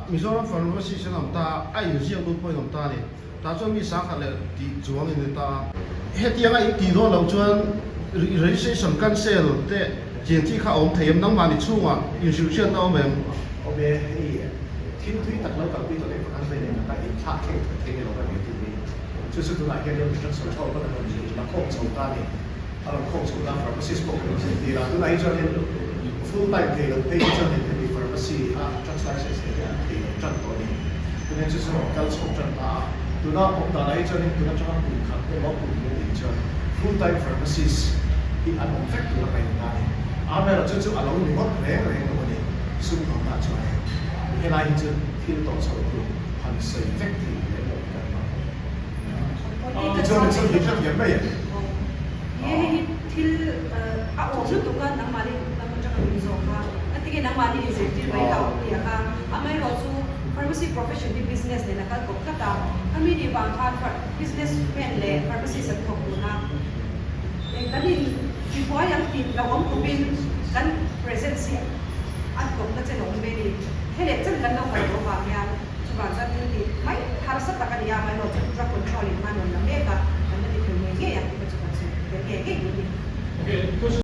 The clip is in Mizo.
Mizoram Pharmacist an awm ta a, a inziak lut pawhin awm ta a ni. Tah chuan mi sangkhat leh tih chuang in ni ta a. Hetianga in tih dawn loh chuan registration cancel te chian chi kha a awm thei em? Nangmahni chhungah inhrilhhriatna a awm em? Awm e, hei thil tui tak lo kalpui tawh leh pakhat ve leh khat a inthlak thleng thei thei ni lo ka ni tih hi chu chu tunah hian ram hran sawi tho pawn a rawn la khawm chho ta a ni. A rawn khawm chho ta pharmacist pawh kan rawn zirtir a, tunah hi chuanin full time thei lo phei hi chuanin hemi pharmacy a drugs license nei hi an thei lo tan tawh a ni. Tunah chu chu rawn kal chho tan ta a, tuna awm danah hi chuanin tun atanga kum khat emaw kum hnih a nih chuan full time pharmacist hi an awm vek tur a ngaih ta a ni. Amaherawhchu chu a lo ni ngawt reng reng lo a ni sumdawnna chuanin helai hi chu thil tawh chho tur han sawi vek thei lem lo kan hmang. Tichuan chu dik hriat mai a ni. He hei hi thil a awm lutuk a, nangmahni lam atanga min zawk a, engtin nge nangmahni inzirtir mai lo tih a kha. Amaherawh chu pharmacy profession hi business nen a kal kawp tlat a, khami nih vang khan business man leh pharmacist an thawk dun a, kan in tibuai ang tih lo awm khawpin kan presence hi a tawpna chen a awm ve a ni. He leh chen kan lo kal tawh vang hian. Chuvang chuan thil tih mai harsa tak a ni a, amaherawhchu chu drug control in hman rawn la mek a, kan la ti thei ngei ngei ang tih te chu kan sawi tel ngei ngei duh a ni.